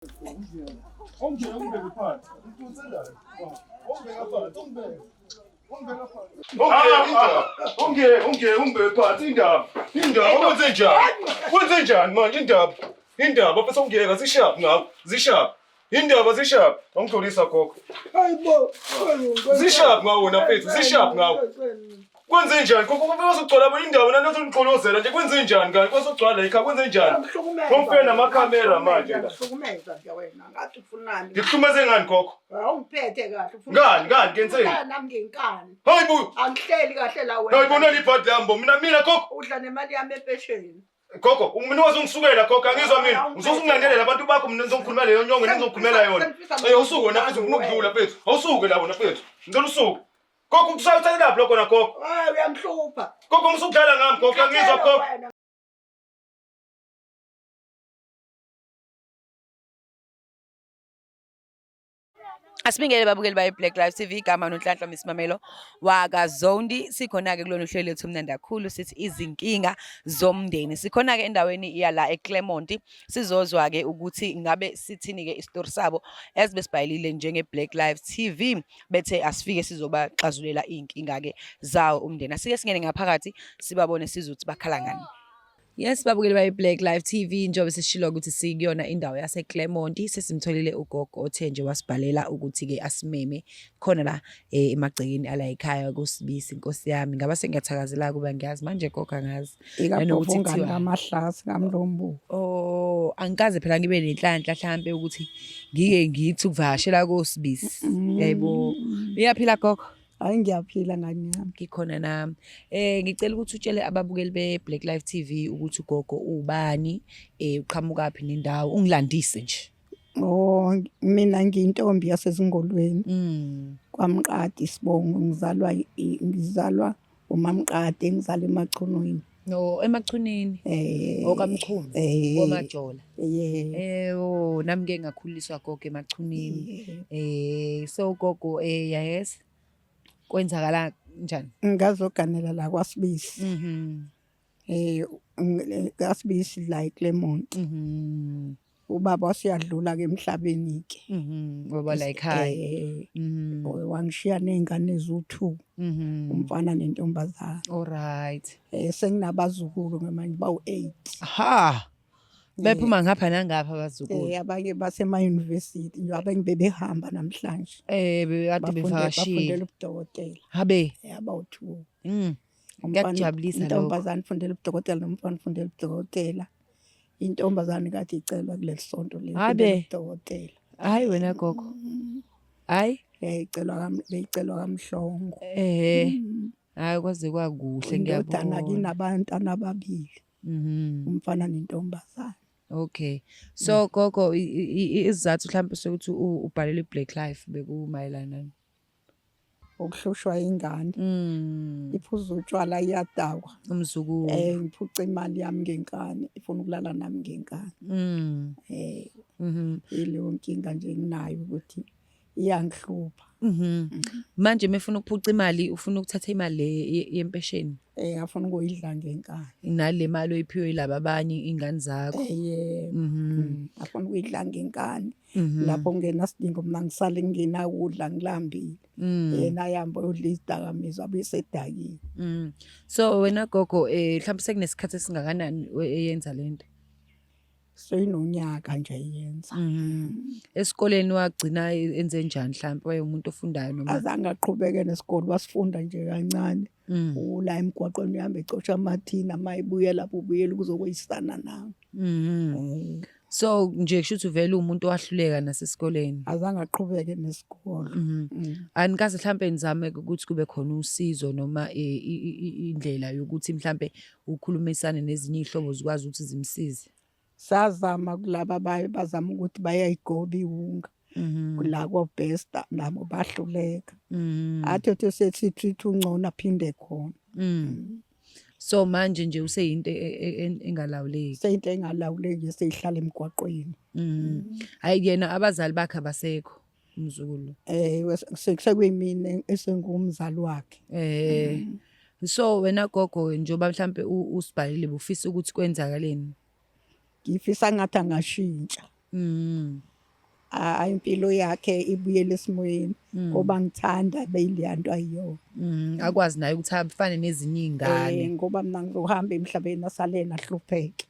Ungene ungibeke phansi. Ngicela. Ungibeke phansi, ungibeke. Ungibeke phansi. Ungene, ungene, ungibeke phansi indaba. Indaba wenze njani? Wenze njani manje indaba? Indaba bese ungiyeka zishap ngawo, zishap. Indaba zishap. Angixolisa gogo. Hayibo. Zishap ngawo wena mfethu, zishap ngawo. Kwenze njani? Gogo kuzogcwala bo indawo nani ozongixolozela nje kwenze njani kanti kuzogcwala ekhaya kwenze njani? Ngifike namakhamera manje la. Ngihlukumeza nje wena. Ngathi ufunani? Ngikuhlumeze ngani gogo? Awungiphethe kahle. Ngani ngani kenzeni? Nami ngenkani. Hayi bo. Angihleli kahle la wena. Hayi bona libhadi lami bo mina mina gogo. Udla nemali yami empesheni. Gogo, mina wazongisukela gogo, angizwa mina. Ngizokungilandelela abantu bakho mina ngizokhuluma leyo nyongo ngizokhulumela yona. Eh usuke wena mfethu ngifuna ukudlula mfethu. Awusuke la wena mfethu. Ngicela usuke. Gogo kusawuthathelaphi lokho na gogo? Hayi uyamhlupha. Gogo musukudlala ngami gogo, angizwa gogo. Wena. Asibingele babukeli baye Black Life TV igama noNhlanhla Misimamelo wakaZondi sikhona ke kulona uhlelo lethu mnandi kakhulu sithi izinkinga zomndeni sikhona ke endaweni yala eClermont sizozwa ke ukuthi ngabe sithini ke isitori sabo esibesibhayilile njenge Black Life TV bethe asifike sizobaxazulela izinkinga ke zawo umndeni asike singene ngaphakathi sibabone sizuthi bakhala ngani. Yes, babukeli bayi Black Life TV njengoba sesishilo ukuthi sikuyona indawo yase Clermont sesimtholile ugogo othe nje wasibhalela ukuthi ke asimeme khona la eh, emagcekeni ala ekhaya kuSibisi inkosi yami ngaba sengiyathakazela kuba ngiyazi manje gogo angazi nanokuthi Ikabhobongane kuthiwa kamahlasi kamlombo. Oh, angikaze phela ngibe nenhlanhla hlampe ukuthi ngike ngithi ukuvakashela koSibisi. Yaybo. Uyaphila gogo? Hayi ngiyaphila ngani yami. Ngikhona nami. Eh ngicela ukuthi utshele ababukeli be Black Life TV ukuthi ugogo ubani, eh uqhamukaphi nendawo, ungilandise nje. Oh mina ngiyintombi yasezingolweni. KwaMqadi isibongo ngizalwa ngizalwa uMamqadi ngizalwa eMachunwini. No, eMachunini. Eh OkaMchunu, eh koMajola. Yeah. Eh oh, nami ke ngakhuliswa gogo eMachunini. Eh so gogo eh yes. Kwenzakala njani? Ngazoganela la kwaSibisi. Eh kwaSibisi la eClermont. Ubaba waseyadlula ke emhlabeni ke. Ngoba la ekhaya. Eh wangishiya nezingane eziwu2. Umfana nentombazana. All right. Eh senginabazukulu ngamanje bawu8. Ha. Bephuma ngapha nangapha abazukulu. Eh abanye basema university nje abanye bebehamba namhlanje. Eh bekade Bafundela bevakashile. ubudokotela. Habe. Eh abawu2. Kuyakujabulisa lokho. Intombazane ifundela ubudokotela nomfana ufundela ubudokotela. Intombazane kade icelwa kuleli sonto leli Habe. ifundela ubudokotela. Hayi wena gogo. Hayi. Yayicelwa beyicelwa kaMhlongo. Eh. Hayi kwaze kwakuhle Indodana ngiyabona. kinabantwana ababili. Umfana nentombazane. Okay. So gogo isizathu mhlawumbe sokuthi ubhalele iBlack Life bekumayelana nani? Ukuhlushwa ingane. Iphuza utshwala iyadakwa. Umzukulu. Eh ngiphuca imali yami ngenkani, ifuna ukulala nami ngenkani. Eh ileyo nkinga nje enginayo ukuthi iyangihlupha. Manje mefuna ukuphuca imali ufuna ukuthatha imali le yempesheni. Eh afuna ukuyidla ngenkani. Nale mali oyiphiwe yilaba abanye ingane zakho. Eh afuna ukuyidla ngenkani. Lapho ngenasidingo mina ngisale ngingenakudla ngilambile. Yena ayahamba uyodla izidakamizwa abuye esedakiwe. So wena gogo eh mhlawumbe sekunesikhathi esingakanani eyenza lento? Seyinonyaka nje iyenza. Esikoleni wagcina enze njani mhlawumbe waye umuntu ofundayo noma? Azange aqhubeke nesikole wasifunda nje kancane. Ula emgwaqweni uyahamba ecosha amathina uma ebuya lapho ubuyela ukuzokweyisana nawe. So nje kusho ukuthi vele umuntu owahluleka nasesikoleni. Azange aqhubeke nesikole. Anikaze mhlambe nizame ukuthi kube khona usizo noma indlela yokuthi mhlambe ukhulumisane nezinye izihlobo zikwazi ukuthi zimsize. Sazama kulaba abaye bazama ukuthi bayayigoba iwunga. La koBesta nabo bahluleka. Athi uthi sethi ungcono aphinde khona. So manje nje useyinto engalawuleki. Seyinto engalawuleki seyihlala emgwaqweni. Hayi yena abazali bakhe abasekho umzukulu. Eh sekuyimina esengumzali wakhe. Eh so wena gogo njengoba mhlambe usibhalile ufisa ukuthi kwenzakaleni? Ngifisa ngathi angashintsha. Impilo yakhe ibuyele esimweni ngoba ngithanda beyileya nto ayiyona. Akwazi naye ukuthi afane nezinye iy'ngane. Ngoba mina ngizohamba emhlabeni asalena ahlupheke.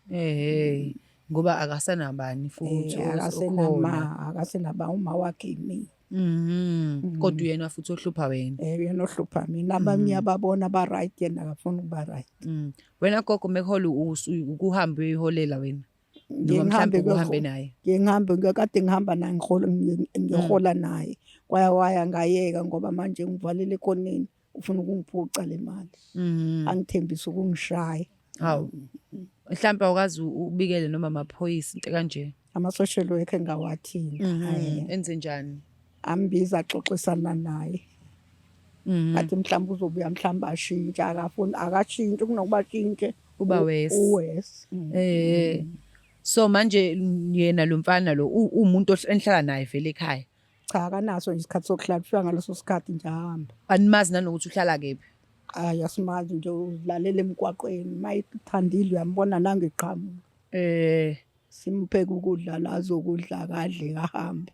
Ngoba akasanabani futhi Akasenama, akasenaba uma wakhe yimina. Kodwa uyena futhi ohlupha wena. Uyena ohlupha mina. Abanye ababona ba right, yena akafuni ukuba right. Wena gogo mekuhola ukuhambe uyiholela wena. Ngiye Noma mhlawumbe ngihambe uhambe naye. Ngiye ngihambe kade ngihamba naye ngihola ngiyohola naye. Kwaya waya ngayeka ngoba manje ngivalele ekhoneni ufuna ukungiphuca le mali. Angithembisa ukungishaya. Hawu. Mhlawumbe awukazi ubikele noma amaphoyisa into kanje. Ama-social worker ngawathinta. Enze njani? Ambiza axoxisana naye. Athi mhlawumbe uzobuya mhlawumbe ashintshe, akafuni akashintshe kunokuba ashintshe Uba worse. U-worse. So manje yena lo mfana lo uwumuntu enihlala naye vele ekhaya. Cha, akanaso nje isikhathi sokuhlala, ufika ngaleso sikhathi nje ahambe. Animazi nanokuthi uhlala kephi? Hayi, asimazi nje, uzilalela emgwaqweni, uma ethandile uyambona nangeqhamuka. Simpheke ukudla la azokudla akadle ahambe.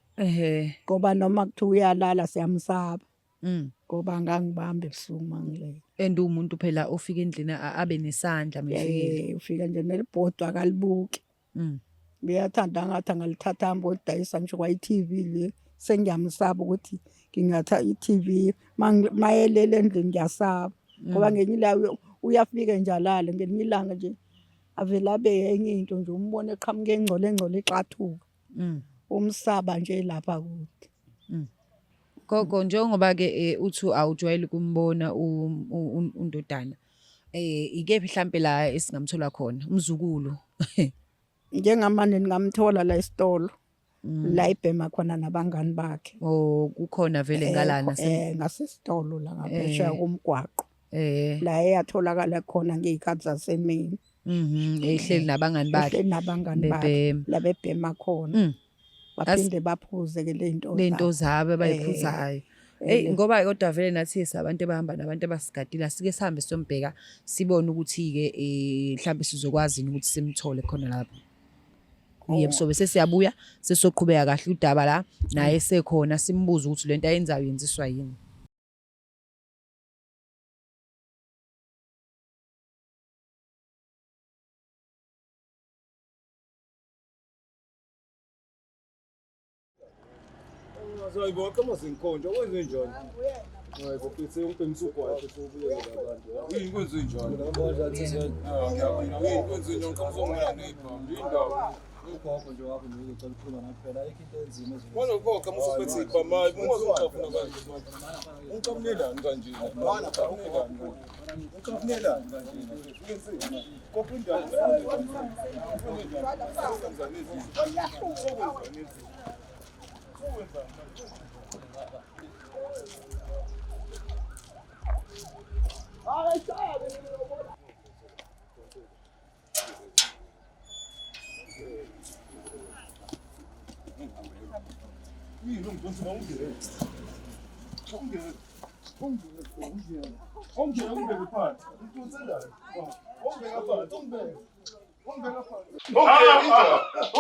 Ngoba noma kuthiwa uyalala siyamsaba. Ngoba angangibamba ebusuku uma ngilele. And umuntu phela ofika endlini abe nesandla mefikile. Ufika nje nelibhodwe akalibuki. Uyathanda ngathi angalithatha ahambe odayisa ngisho kwa i-TV le. Sengiyamsaba ukuthi ngingatha i-TV mayelele endlini ngiyasaba. Ngoba ngelinye ilanga uyafika nje alale, ngelinye ilanga nje avele abe enye into nje umbone eqhamuka engcole engcole exathuka. Umsaba nje lapha kude. Gogo, njengoba ke uthi awujwayele ukumbona undodana. Ikephi mhlambe la esingamthola khona umzukulu? Njengamanje ningamthola la esitolo. La ibhema khona nabangani bakhe. Oh, kukhona vele ngalana Ngasesitolo la ngaphesheya komgwaqo. La eyatholakala khona ngey'khathi zasemini. Ehleli nabangani bakhe. Ehleli nabangani bakhe. Bebhema. La bebhema khona. Baphinde baphuze ke le nto Lento zabo. zabo abayiphuzayo. Ey, ngoba kodwa vele nathi sabantu abahamba nabantu abasigadile, asike sihambe siyombheka sibone ukuthi ke mhlambe sizokwazi ukuthi simthole khona lapho. Yebo, sobe sesiyabuya sesoqhubeka kahle udaba la naye sekhona simbuze ukuthi lento ayenzayo yenziswa yini. Hayibo, aqhamuza inkonzo, wenze njani? Hayibo, phethe ungibhemisa ugwayi phethe ubuyele abantu. Yini kwenze njani? Ah, ngiyaphila. Yini kwenze njani? Qhamuza ungena nezibhamu. Yini ndaba? Ugogo nje wakho nje ngicela ukukhuluma nawe phela ayikho into enzima ezweni. Manje ugogo qhamuza uphethe ibhamu. Hayi, ungazongixafuna kanje manje. Ungicafunelani kanje? Ungicafunelani kanje? Ungicafunelani kanje? Gogo indaba.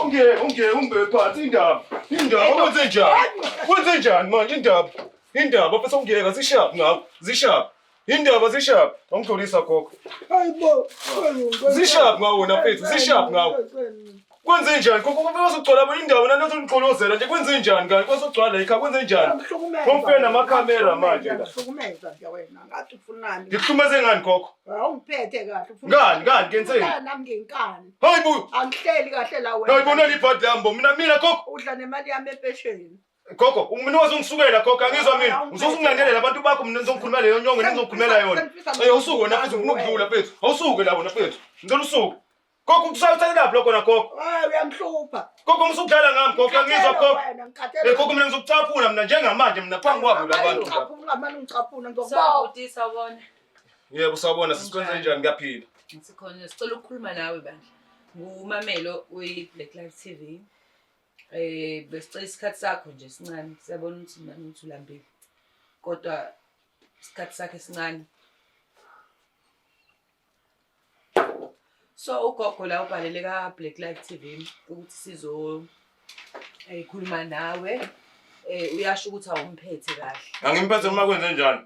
Ungeke phansi indaba. Indaba wenze njani? Wenze njani manje indaba? Indaba bese ungiyeka zishap ngawo, zishap. Indaba zishap. Angixolisa gogo. Hayibo. Zishap ngawo wena mfethu, zishap ngawo. Kwenze njani? Gogo kuzogcwala bo indaba nanothi ungixolozela nje kwenze njani kanti kuzogcwala ekhaya kwenze njani? Ngifike namakhamera manje la. Ngihlukumeza nje wena. Ngathi ufunani? Ngikuhlumeze ngani gogo? Awungiphethe kahle. Ngani ngani kenzeni? Nami ngenkani. Hayibo. Angihleli kahle la wena. Hayibo nalibhadi lambo mina mina gogo. Udla nemali yami empesheni. Gogo, mina wazongisukela gogo, angizwa mina. Uzosungilandelela abantu bakho mina ngizokhuluma leyo nyongo ngizokhulumela yona. Awusuke wena mfethu, ngifuna ukudlula mfethu. Awusuke la wena mfethu. Ngicela usuke. Gogo, kusawuthathela lapho lokho gogo. Hayi uyamhlupha. Gogo, musukudlala ngami gogo, angizwa gogo. Wena ngikhathele. Gogo, mina ngizokucaphuna mina njengamanje mina phambi kwabo labantu. Ungicaphuna manje ungicaphuna ngizokuba. Sawuti sawubona. Yebo, sawubona sisikwenze njani ngiyaphila. Sikhona sicela ukukhuluma nawe bandla. Ngumamelo we Black Life TV. Besicela isikhathi sakho nje sincane. Siyabona ukuthi manje uthi ulambile. Kodwa isikhathi sakhe sincane. So ugogo la ubhalele ka Black Life TV ukuthi Ekhuluma nawe uyasho ukuthi awumphethe kahle. Angimphethe uma kwenze njani?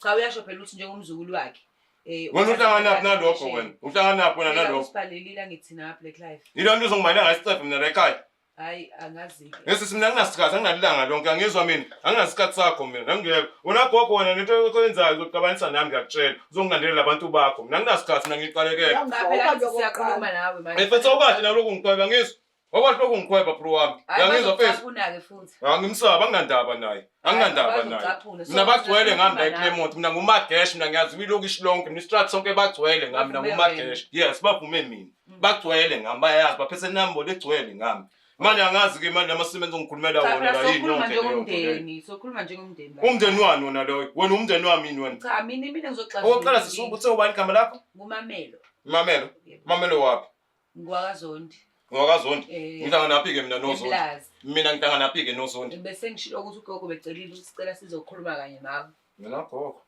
Cha, uyasho phela ukuthi njengomzukulu wakhe Wena uhlanganaphi nalokho wena? Uhlanganaphi wena nalokho? Usibhalelile angithi na Black Life. Yilo nto uzongimayela ngayo isicefe mina la ekhaya. Hayi, angazi. Ngesisi mina anginasikhathi, anginalilanga lonke, angizwa mina, anginasikhathi sakho mina, angingekho. Wena gogo wena lento oyenzayo uzoxabanisa nami ngiyakutshela. Uzongilandelela abantu bakho. Mina anginasikhathi mina ngiqalekele. Cha phela angithi siyakhuluma nawe manje. Mfethu awukahle nalokhu ngiqweba ngizwa. Wakwazi lokhu ngikhweba bro wami. Uyangizwa mfethu? Bazokucaphuna-ke futhi. Angimsaba anginandaba naye. Anginandaba naye. Bazokucaphuna. So, Mina bagcwele ngami la siyakhuluma nawe. eClermont. Mina nguMagesh mina ngiyaziwa ilokishi lonke. Mina istrati sonke bagcwele ngami mina Bavume nguMagesh. Yes, bavume mina. Bagcwele ngami bayazi baphethe inamba legcwele ngami. Manje angazi ke manje lama-cement ongikhulumela Cha wona phela la yini sokhuluma yonke leyo nto leyo. njengomndeni, sokhuluma njengomndeni la. Umndeni wani wona loyo? Wena umndeni wami yini wena? Cha mina ngizoxazulula. Okokuqala sisuke uthe ubani igama lakho? Ngumamelo. Mamelo. Yebo. Mamelo wapi? NgwakaZondi. NgwakaZondi. Eh. Ngihlanganaphi-ke mina noZondi? Emlazi. Mina ngihlanganaphi-ke noZondi? Bese ngishilo ukuthi ugogo becelile ukuthi sicela sizokhuluma kanye nawe. Mina gogo.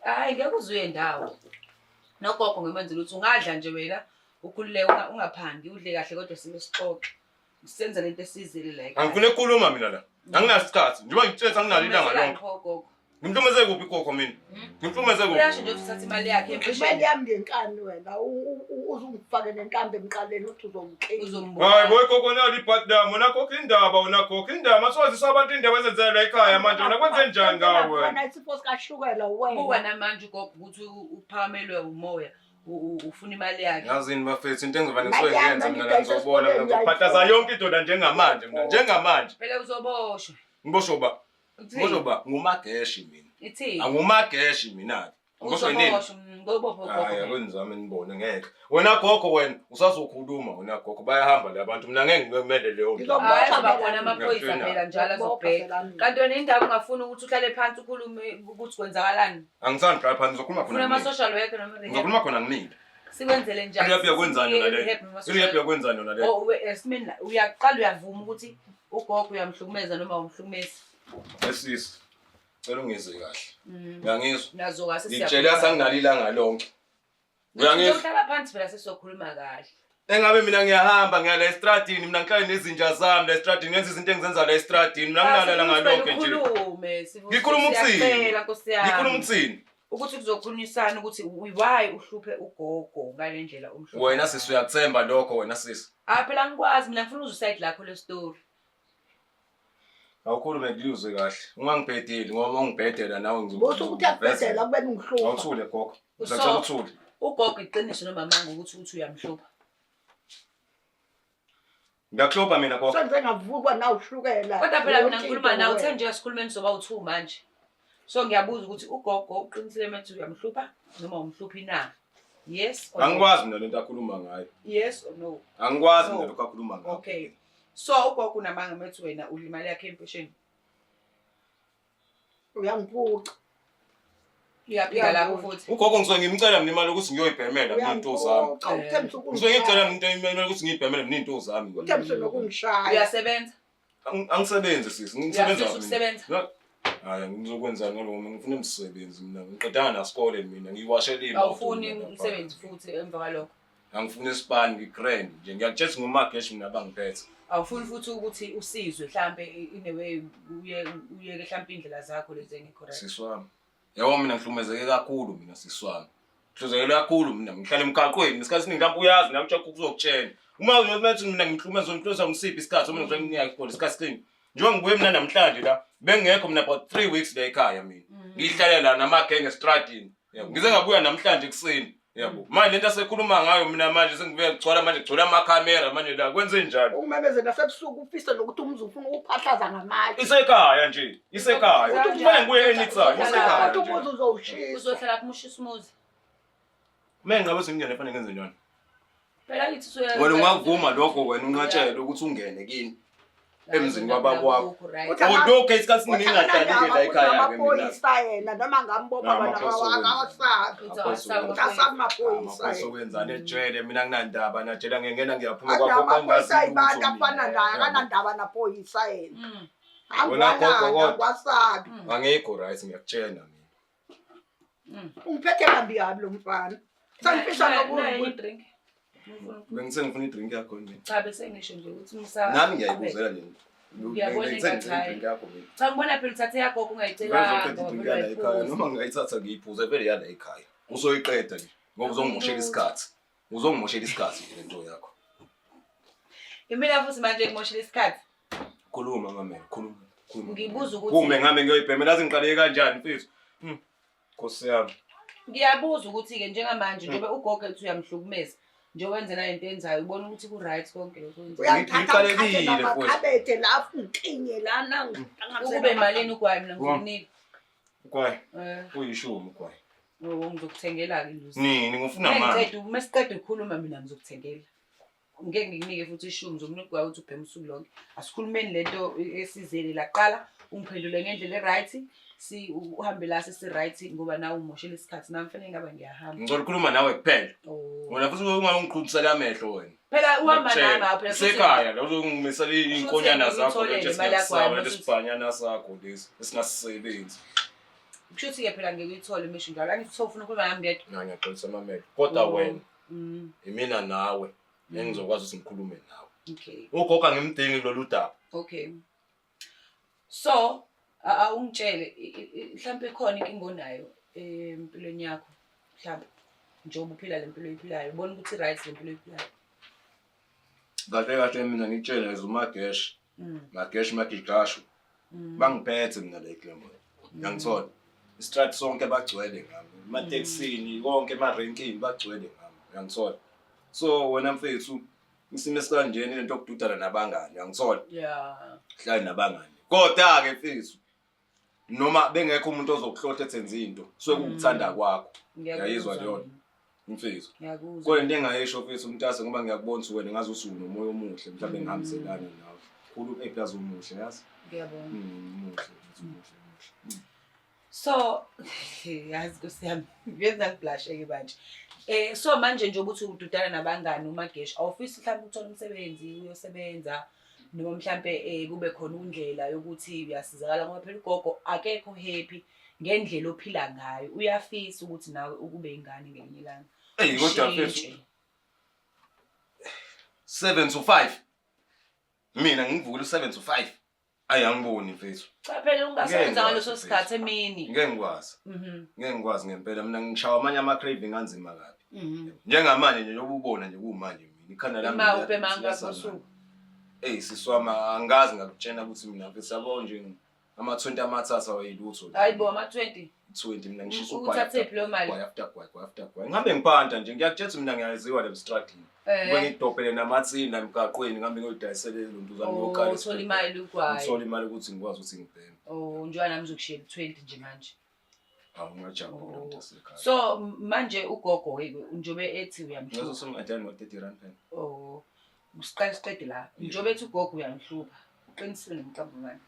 Hayi, ngeke uze uye ndawo. Nogogo ngimenzela ukuthi ungadla nje wena ukhululeke ungaphandi udle kahle kodwa sime sixoxe. Senza lento esizele la ekhaya. Angifuni ukukhuluma mina la. Anginasikhathi. Njengoba ngitshela anginalo ilanga lonke. Pho gogo. Ngimhlumeze kuphi gogo mina? Ngimhlumeze kuphi? Uyasho nje ukuthi uthatha imali yakhe Imali empesheni. yami ngenkani wena uzungifake nentambo emqaleni uthi uzongiklinya. Uzombulala. Hayi boy gogo nalo ibhadi lami. Wena gogo indaba, wena gogo indaba. Masiwazisa abantu indaba ezenzeka la ekhaya manje. Wena kwenze njani ngawe wena? Wena isifo sikashukela Buka wena. namanje ugogo ukuthi uphakamelwe umoya, ufuna imali yakhe. Yazini bafethu into engizovane Imali ngisuke yami ngiyenza mina la ngidayisa ngizobona mina esikoleni, ngizophathaza yonke into la njengamanje mina njengamanje. Phela uzoboshwa. Ngiboshwe uba? Uthini? Ngiboshwe uba? Ngumageshi mina. Ithini? Angumageshi mina-ke. Ngiboshwe nini? Uzoboshwa, ngobopha ugogo. Hayi akwenzami nibone ngeke. Wena gogo wena usazokhuluma wena gogo bayahamba la bantu mina ngeke ngikumele leyo nto. Ngizobopha Hayi azoba phela khona mina. amaphoyisa Ngiyakutshela. phela njalo Ngizobopha azobheka. phela mina. Kanti wena indaba ungafuni ukuthi uhlale phansi ukhulume ukuthi kwenzakalani? Angisandi qala phansi ngizokhuluma Ufuna khona ama ngimile. social worker noma rehab? Ngizokhuluma khona ngimile. Sikwenzele njani? I-rehab yakwenzani yona leyo? I-rehab noma social I-rehab yakwenzani yona leyo? Oh, esimeni la, uyaqala uyavuma ukuthi ugogo uyamhlukumeza noma awumhlukumezi. Esisi. Cela ungizwe kahle. Uyangizwa? Nazo kahle Ngitshela sanginalo ilanga lonke. Uyangizwa? Uhlala phansi phela sesizokhuluma kahle. Engabe mina ngiyahamba ngiya la estradini mina ngihlale nezinja zami la estradini ngenza izinto engizenza la estradini mina nginalo ilanga lonke nje. Ukhulume. Ngikhuluma ukuthini? Siyacela Nkosi yami. Ngikhuluma ukuthini? Ukuthi kuzokhulunyisana ukuthi why uhluphe ugogo ngale ndlela umhluphe. Wena sisi uyakuthemba lokho wena sisi. Ah phela angikwazi mina ngifuna uzwe side lakho le story. Awukhulume ngiluzwe kahle. Ungangibhedeli ngoba ungibhedela nawe Busa ukuthi uyakubhedela kube ungihlupha. Awuthule gogo. Ngicela uthule. Ugogo iqiniso noma manga ukuthi uthi uyamhlupha. Ngiyakuhlupha mina gogo. Senze ngavukwa na ushukela. Kodwa phela mina Yonke ngikhuluma into nawe wena. uthe nje asikhulumeni soba u2 manje. So ngiyabuza ukuthi ugogo uqinisile methi uyamhlupha noma umhluphi na? Yes or no? Angikwazi mina lento akhuluma ngayo. Yes or no? Angikwazi mina No. lokho akhuluma ngakho. Okay. So ugogo unamanga methi wena udla imali yakhe empesheni. Uyangiphuca. Uyaphika lapho futhi. Ugogo ngisuke ngimcela mina imali ukuthi ngiyoyibhemela mina into zami. Uyangiphuca. Uthembisa Ngisuke ngicela ukungishaya. mina imali ukuthi ngiyibhemele mina into zami. Uthembisa nokungishaya. Uyasebenza? Angisebenzi sisi, ngisebenza Uyafisa ukusebenza? Hayi ngizokwenzani ngaloko mina ngifuna umsebenzi mina. Ngiqedanga nasikole mina ngiyiwashela imoto. Awufuni mina lapha. umsebenzi futhi emva kwalokho. Angifuni isipani ngigrand nje ngiyakutshela ukuthi ngumageshi mina abangiphethe. Awufuni futhi ukuthi usizwe mhlambe in a way uye uyeke mhlambe indlela zakho lezi engekho right. Sisi wami. Yabo mina ngihlukumezeke kakhulu mina sisi wami. Ngihlukumezeke kakhulu mina ngihlala emgaqweni isikhathi esiningi mhlawumbe uyazi nami uJacob uzokutshela. Uma uzothi mina ngihlukumeza ngihlukumeza umsiphi isikhathi uma ngizwe ngiya isikole isikhathi esiningi. Njengoba ngibuye mina namhlanje la bengekho mina about 3 weeks la ekhaya mina. Ngihlale la namagenge estradini. Yabo ngize ngabuya namhlanje ekuseni. Yabo manje lento asekhuluma ngayo mina manje sengibuya kugcwala manje kugcwala amakhamera manje la kwenze njani? Ukumemeze nasebusuku ufise nokuthi umuzi ufuna ukuphahlaza ngamatshe. Isekhaya nje, isekhaya. Kufanele ngibuye anytime, isekhaya. Uthi nje. umuzi uzowushisa. Uzohlala kumushisa umuzi. Mina ngabe sengingene fanele ngenze njani? Phela ngithi usuya Wena ungakuvuma lokho wena unqatshelwe ukuthi ungene kini emzini kwababa wakho. Right. Uthi Although isikhathi esiningi ngingahlalile la ekhaya ke mina. Amaphoyisa yena noma ngambopha Ah, bona amaphoyisa okwenza. akawasabi. Uthi awasabi Uthi asabi amaphoyisa Amaphoyisa yena. okwenzani ejele mina nginandaba najela ngingena ngiyaphuma Athi kwakho amaphoyisa kangazi ayibantu lutho afana mina. naye akanandaba naphoyisa yena. Wena gogo Angwananga kodwa. angwasabi. Angikho right ngiyakutshela mina. Ungiphethe kambi kabi lo mfana. Sengifisa Nayi nokuthi drink. Bengithe ngifuna i-drink yakho nje. Cha, bese ngisho nje ukuthi musa. Nami ngiyayibuzela nje. Ngiyabona Bengithe engathi ngifuna hhayi. i-drink yakho mina. Cha, ngibona phela uthathe yakho ungayicelanga. Ngizoqeda i-drink yala ekhaya noma ngingayithatha ngiyiphuze vele yala ekhaya. Uzoyiqeda nje ngoba uzongimoshela isikhathi. Uzongimoshela isikhathi nje lento yakho. Imina futhi manje ngimoshela isikhathi. Khuluma mamela, khuluma. Khuluma. Ngibuza ukuthi Kume ngame ngiyoyibhemela azi ngiqaleke kanjani mfethu. Nkosi yami. Ngiyabuza ukuthi-ke njengamanje njengoba ugogo ethi uyamhlukumeza nje wenze nalento enzayo ubona ukuthi ku-right konke lokhu okwenzayo. Uyangithatha Ngiqalekile, ngithathe mfowethu. namakhabethe la ngikinye lana. Ukube malini ugwayi mina ngizokunika. Ugwayi, Eh, uyishumi ugwayi. oh, ngizokuthengela-ke induzi. Nini ngifuna manje. Mengiceda uma siqeda ukukhuluma mina ngizokuthengela. Ngeke ngikunike futhi ishumi, ngizokunika ugwayi ukuthi ubheme usuku lonke. Asikhulumeni lento esizele la kuqala, ungiphendule ngendlela e-right, si uhambe la sesi-right ngoba nawe umoshela isikhathi nami kufanele ngabe ngiyahamba. Ngicela ukukhuluma nawe kuphela. Oh. Wena futhi ungangiqhubisela amehlo wena. Phela uhamba nami apha phela futhi- Sekhaya la uzongimisela iy'nkonyana zakho Futhi lento imali yakho esingakusaba hayi, lento futhi- esibhanyana sakho lesi esingasisebenzi. Kushuthi-ke phela ngeke uyithole imisho njalo. Angithi sewufuna ukukhuluma nami ngedwa. Mina ngiyaxolisa mamela. Kodwa Oh. wena imina nawe engizokwazi ukuthi ngikhulume nawe. Okay. Ugogo angimdingi kulolu daba. Okay. So, awungitshele mhlawumbe ikhona inkinga onayo empilweni yakho mhlawumbe njengoba uphila le mpilo oyiphilayo ubona ukuthi i-right le mpilo oyiphilayo. Kahle kahle mina ngitshele nje uMagesh. Magesh Magigashu. Bangiphethe mina la eClermont. Uyangithola? Istrati sonke bagcwele ngami. Ematekisini konke emarenkini bagcwele ngami. Uyangithola? So wena mfethu isimo esikanjena lento yokududana nabangani, uyangithola? Yeah. Hlale nabangani. Kodwa-ke mfethu noma bengekho umuntu ozokuhlohla ethenza into, suke kuwukuthanda kwakho. Ngiyayizwa leyo nto. Mfethu. Ngiyakuzwa. Kodwa into engayisho mfethu mntase ngoba ngiyakubona ukuthi wena ngaze usunomoya omuhle mhlawumbe ngihambiselana nawe. Khulu eplaza umuhle yazi. Ngiyabonga. Umuhle, mfethu, umuhle, umuhle. So, yazi Nkosi yami, ngiyenza ngiblush-ke manje. So manje nje ukuthi ududana nabangani uMagesh, awufisi mhlawumbe ukuthola umsebenzi uyosebenza noma mhlambe kube khona indlela yokuthi uyasizakala ngoba phela ugogo akekho happy ngendlela ophila ngayo. Uyafisa ukuthi nawe ukube ingane ngelinye ilanga. Eyi kodwa mfethu Ushintshe. 7 to 5. Mina ngivukile u7 to 5. Ayi angiboni mfethu. Cha phela ungasebenza Ngeke ngaleso ngikwazi, sikhathi emini. Ngeke ngikwazi. Ngeke ngikwazi ngempela mina ngishawa amanye ama craving anzima kabi. Njengamanje nje njengoba ubona nje kumanje mina ikhanda lami Ima ubhema liyasangana. ngakho usuku. Eyi sisi wami angazi ngakutshena ukuthi mina mfethu yabo nje ama-20 amathathu awayilutho. Hayi bo ama-20. 20 mina ngishisa ugwayi. Uthathephi leyo mali? Gwayi after gwayi, gwayi after gwayi. Ngihambe ngipanta nje ngiyakutshela ukuthi mina ngiyaziwa le struggling. Kube ngidobhele namathini la emgaqweni ngihambe ngiyoyidayisela izinto zami Oh, ngiyokhala. uthola imali ugwayi. Ngithola imali ukuthi ngikwazi ukuthi ngibheme. Oh, njengoba nami ngizokushiyela u-20 nje manje. Awu ngajabula Oh. mntasekhaya. So manje ugogo ke njengoba ethi uyamhlupha. Ngazo songadlali ngo-30 rand phela. Oh, siqale siqede la. Njengoba ethi ugogo uyamhlupha. Uqinisile nomqambo manje.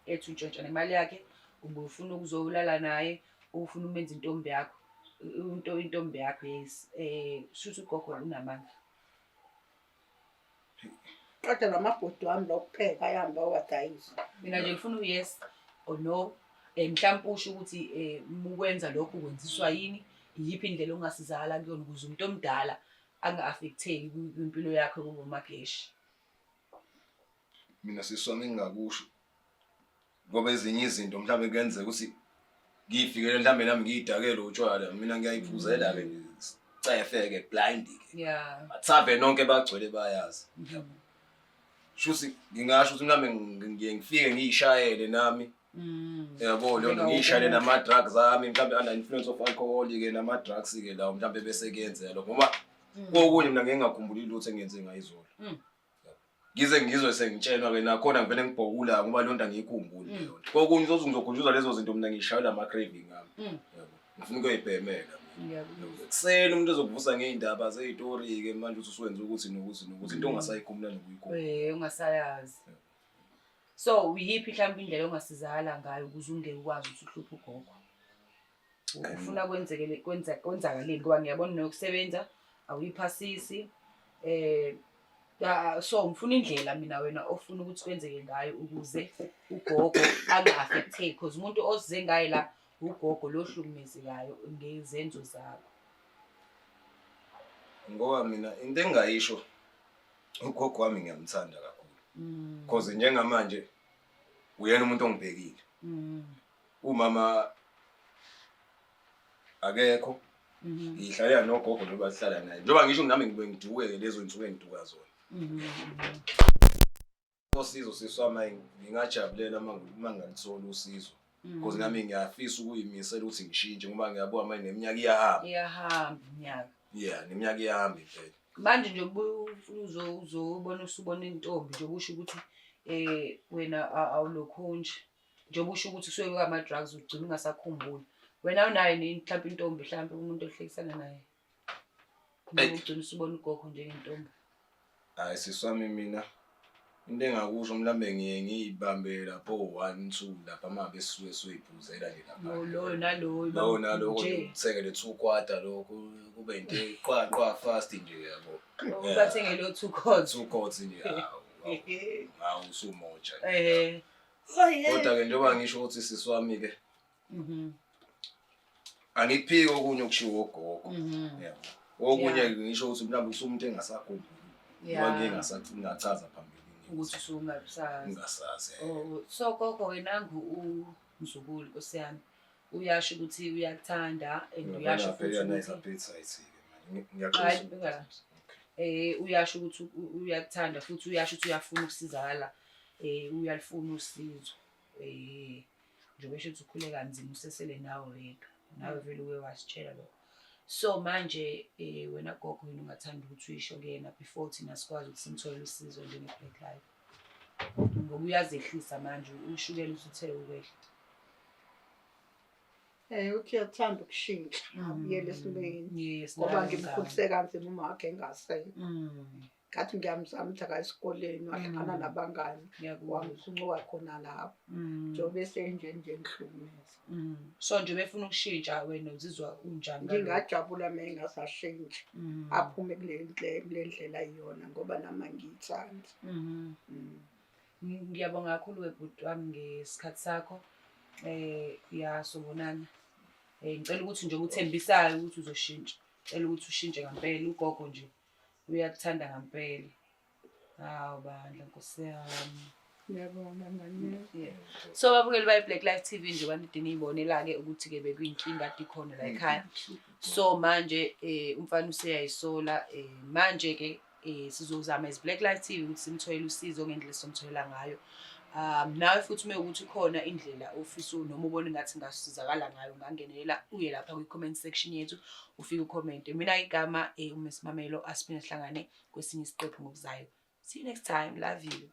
Ethi untshontsha nemali yakhe, ubufuna ukuzolala naye, ufuna umenza intombi yakho. Into intombi yakho yes. Shuthi ugogo unamanga. Qeda namabhodi wami lokupheka ayahamba awadayisa. Mina nje ngifuna u-yes or no. Mhlawumbe usho ukuthi mukwenza lokhu kwenziswa yini, iyiphi indlela ongasizakala kuyona ukuze umuntu omdala anga-affecteki kwimpilo yakhe kube uMageshi. Mina sisi wami engingakusho ngoba ezinye izinto mhlawumbe kuyenzeka ukuthi ngiyifikele mhlawumbe nami ngiyidakele utshwala mina ngiyayiphuzela ke cefe ke blind ke. Yeah. Bathabe nonke bagcwele bayazi. Shuthi ngingasho ukuthi mhlawumbe ngiye ngifike ngiyishayele nami. Yabo leyo nto ngiyishayele nama drugs ami mhlawumbe under influence of alcohol ke nama drugs ke lawo mhlawumbe bese kuyenzeka lokho ngoba kokunye mina ngeke ngakhumbuli lutho engiyenze ngayizolo. Ngize ngizwe sengitshelwa ke nakhona ngivele ngibhokula ngoba leyo nto angiyikhumbuli leyo nto. Kokunye uzothi ngizokhunjuzwa lezo zinto mina ngishayela ama craving ami. Yabo. Ngifuna ukuyibhemela mina. Ngiyakuzwa. Ekuseni umuntu ozokuvusa ngey'ndaba zey'tori-ke manje uthi usuwenza ukuthi nokuthi nokuthi into ongasayikhumbula nokuyikhumbula. Ungasayazi. So iyiphi mhlawumbe indlela ongasizakala ngayo ukuze ungeke ukwazi ukuthi uhluphe ugogo? Ufuna kwenzekele kwenza kwenzakaleni ngoba ngiyabona nokusebenza awuyiphasisi. So ngifuna indlela mina wena ofuna ukuthi kwenzeke ngayo ukuze ugogo anga-affecteki because umuntu oze ngaye la ugogo lo ohlukumezekayo ngezenzo zakho. Ngoba mina into engingayisho, ugogo wami ngiyamthanda kakhulu. Cause njengamanje uyena umuntu ongibhekile. Umama akekho. Ngihlalela nogogo njengoba sihlala naye. Njengoba ngisho nami ngibe ngiduke lezo nsuku engiduka zona. Usizo sisi wami ngingajabulela uma ngingalithola usizo. Because nami ngiyafisa ukuyimisela ukuthi ngishintshe ngoba ngiyabuka manje neminyaka iyahamba. Iyahamba iminyaka. Yeah, neminyaka iyahamba impela. Manje nje uzobona usubona intombi nje kusho ukuthi wena awulokhu nje. Njengoba usho ukuthi kusuke kwama-drugs ugcina ungasakhumbuli. Wena unayo nini mhlawumbe intombi mhlawumbe umuntu ohlekisana naye? Noma ugcina usubona ugogo njengentombi. Hayi sisi wami, mina into engakusho mhlawumbe ngiye ngiyibambe lapho 1 2 lapha uma ngabe sisuke siyoyiphuzela nje lapha. Loyo naloyo. Lowo naloko nje uthengele 2 quarter, lokho kube into eqwa qwa fast nje, yabo. Ubathengele o-2 quarts. 2 quarts nje, hawu hawu, usumoja. Oh. Kodwa ke njengoba ngisho ukuthi sisi wami ke, angikuphiki okunye okushiwo ogogo. Yabo. Okunye ngisho ukuthi mhlawumbe usumuntu engasakhumbuli. Ngoba ngike ngachaza phambilini. Ukuthi usungasazi. Ngingasazi. Oh, so gogo wena nangu umzukulu, nkosi yami. Uyasho ukuthi uyakuthanda and uyasho futhi ukuthi Appetite ke manje. Hayi, Ngiyaxolisa. Uyasho ukuthi uyakuthanda futhi uyasho ukuthi uyafuna ukusizakala. Uyalifuna usizo. Njengoba esho ukuthi ukhule kanzima usesele nawe wedwa. Nawe vele uke wasitshela lokho. So manje wena gogo yini ungathanda ukuthi uyisho kuyena before thina sikwazi ukuthi simtholele usizo njenge-Black Life? Ngoba uyazehlisa manje, ushukela usuthe ukwehla. Uthi uyathanda ukushintsha, abuyele esimeni. Ngoba Nawe ngimkhulise kanzima, uma wakhe engasekho. Ngathi ngiyamzama ukuthi akaye esikoleni, wahlangana nabangani, Ngiyakuzwa. wamkhuncuka khona lapho. Njengoba esenje nje ngihlukumeza. So nje befuna ukushintsha, wena uzizwa unjani ngalokho? Ngingajabula uma engasashintshi. Aphume kule ndlela ayiyona ngoba nami angiyithandi. Ngiyabonga kakhulu webhuti wami ngesikhathi sakho. Ya, sobonana. Ngicela ukuthi nje uthembisayo ukuthi uzoshintsha. Ngicela ukuthi ushintshe ngempela, ugogo nje uyakuthanda ngempela. Hawu bandla, nkosi yami. Ngiyabonga ngane. Yeah. So babukeli baye Black Life TV, nje banide niyibonela-ke ukuthi-ke bekuyinkinga kade ikhona la ekhaya. So manje umfana useyayisola, manje-ke sizozama as Black Life TV ukuthi simtholele usizo ngendlela esizomtholela ngayo. Nawe futhi uma ukuthi khona indlela ofisa noma ubona engathi ngasizakala ngayo, ungangenelela uye lapha kwi-comment section yethu, ufike u-comment. Mina igama uMiss Mamelo, asiphinde sihlangane kwesinye isiqephu ngokuzayo. See you next time. Love you.